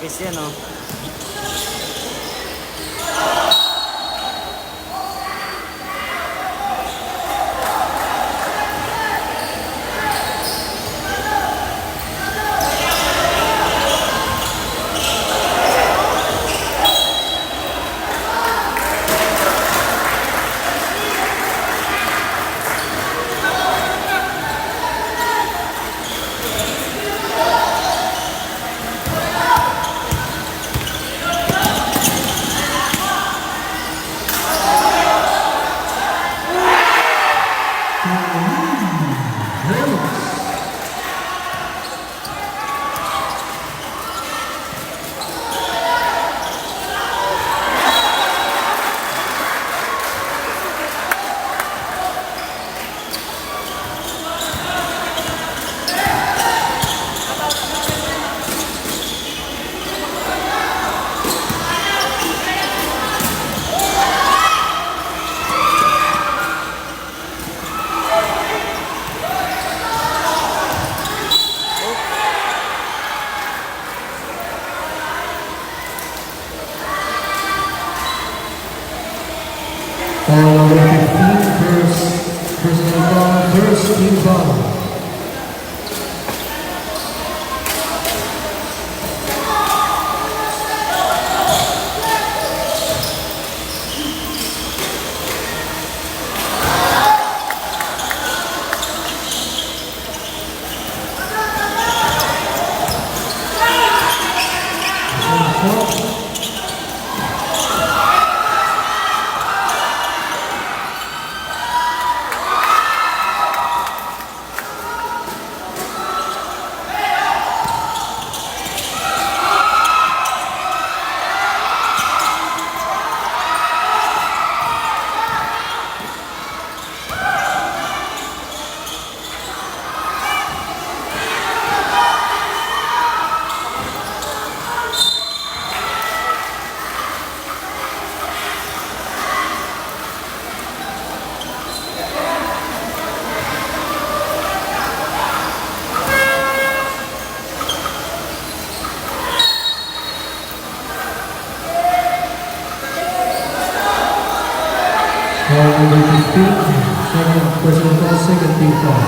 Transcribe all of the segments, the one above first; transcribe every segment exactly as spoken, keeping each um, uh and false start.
Guys, yan, oh. Foul number fifteen, first personal foul, first team foul. Foul number fifteen, second personal foul, second team foul.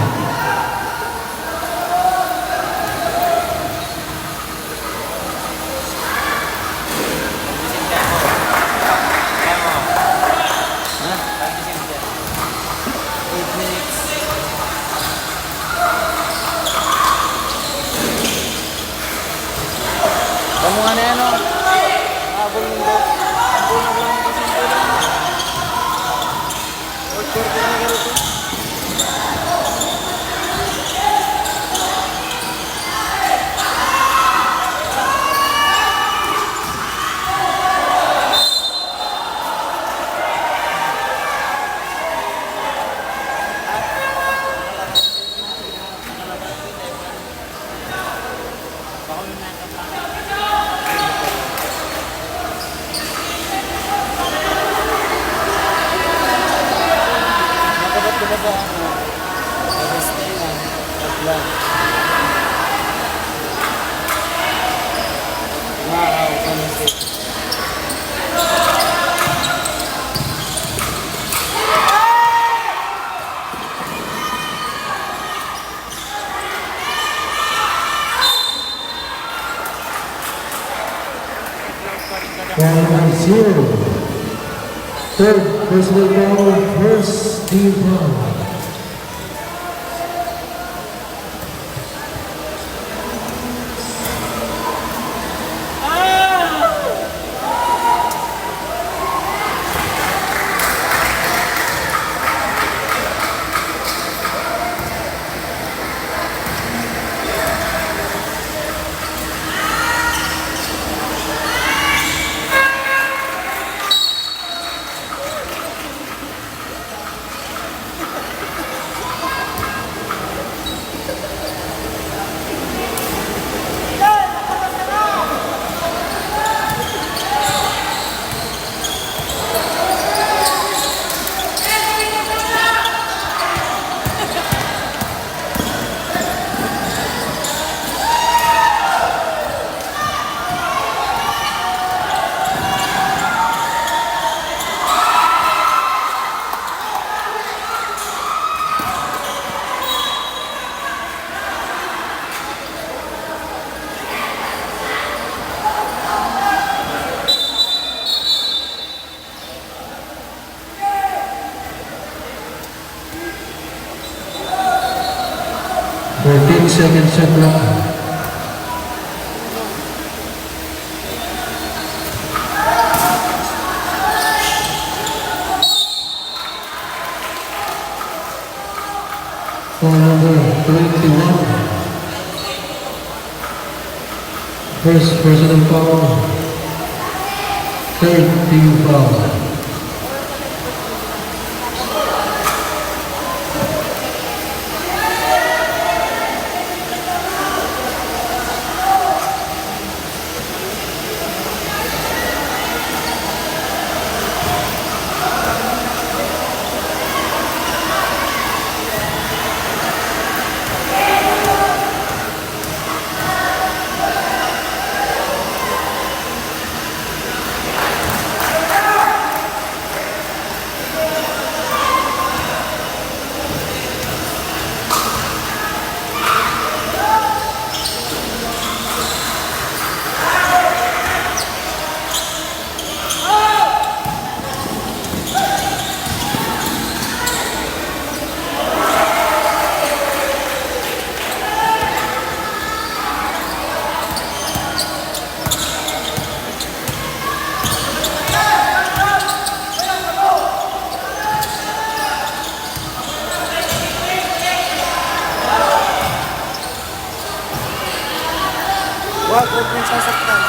Kamu nga na yan, oh. Abol mo ba? Abol mo ba? Order ko na ganito. Nakabat ko ba sa ano? Sa Vizcaya, sa vlog. Wow, ano siya? Foul number zero. Third personal foul, first team foul. Fourteen seconds shot clock. Foul number twenty-one. First personal foul. Third team foul. Wag, wag mong sasaktan.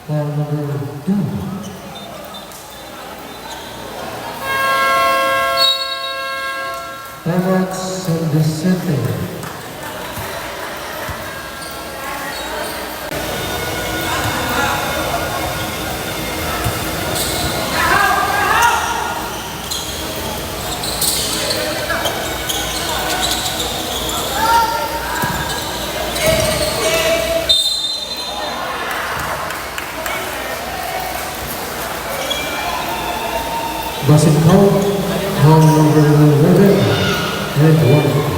Foul number two. Timeout, San Vicente. Basing Hall, hall number eleven, and one.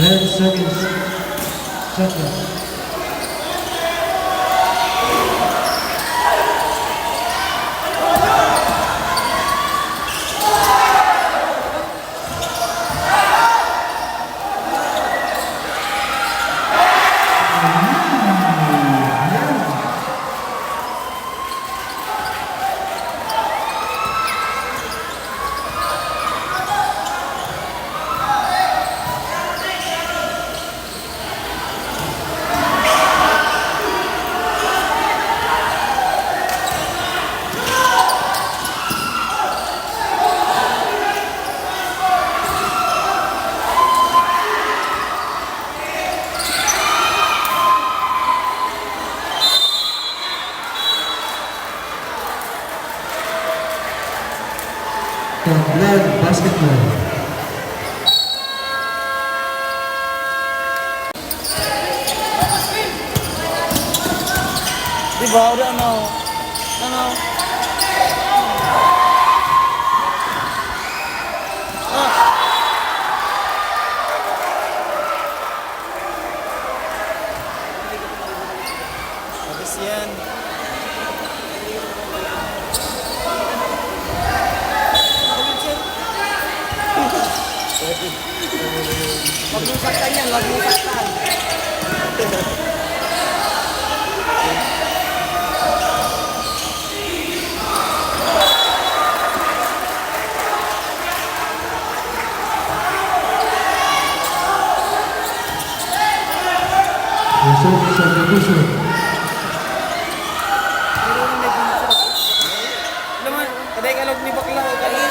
Ten seconds. Shot clock. Tablan Basketball. Di ba? Wala na, oh. Ano? Ah! Tapos yan. Wag mong saktan yan, wag mong saktan. Yusuf Subdivision. Pero nang may bunso. Alam mo, kaday ka lang ni bakla, o kayo.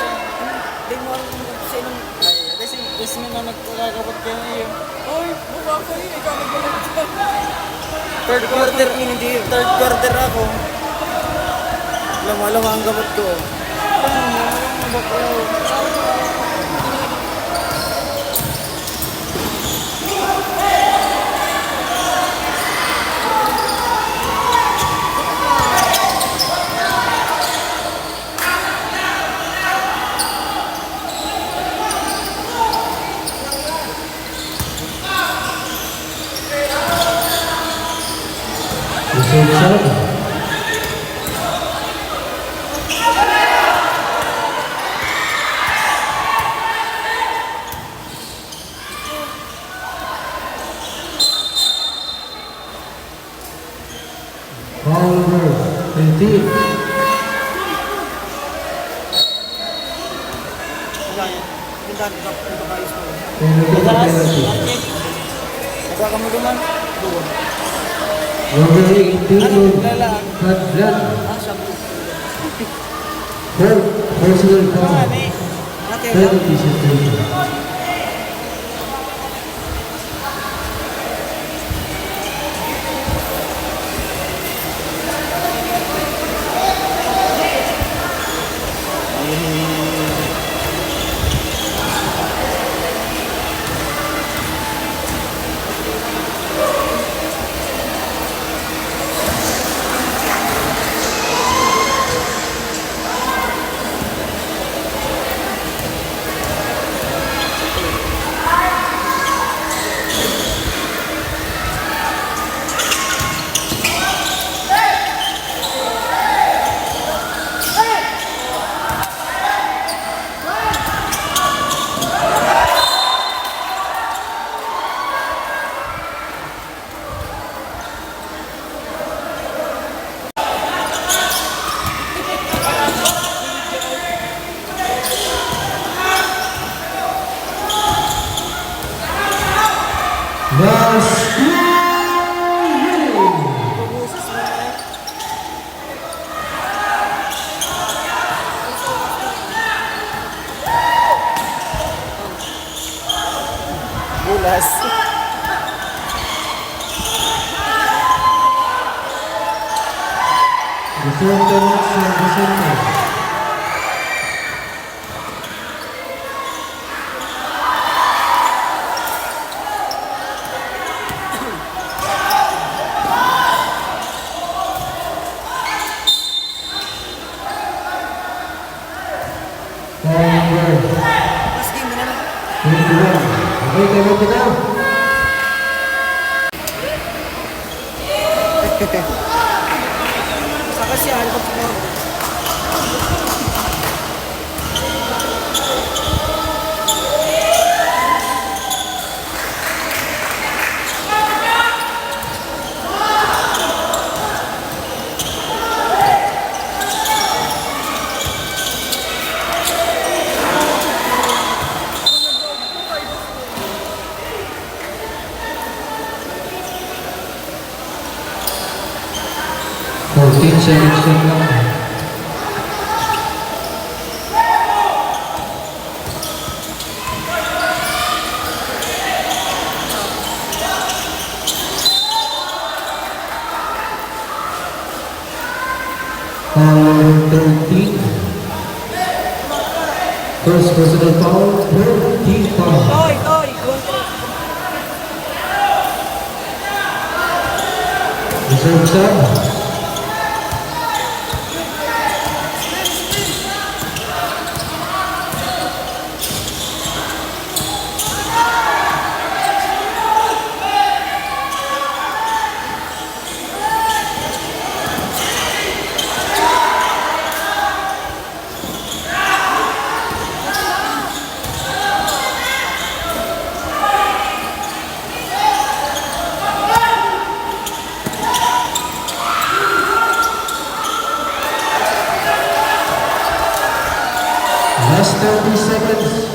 Di mo alam kung sino. Ay, ate, si Yasmin na nagkakabot kayo na yun. Oy, mukha ko yun. Ikaw nagbalat dyan. Third quarter, third quarter ako. Lama-lama ang gamot ko. Foul number eighteen. Penalty, penalty. Nagkakamuduman. Duwa. Number eighteen, Ano? Lala. Hadlan. Ah, sabi. Four, personal foul. Ano, eh? Penalty situation. Last Bulas. Return to Watson, Vicente. Foul number Last game mo na lang. Twenty-one. Okay, time out ka na. Selection lang. Foul thirteen. First personal foul, thirteen foul. Oy, oy, kontra. Reserve sub. Last thirty seconds.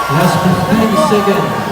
Last fifteen seconds.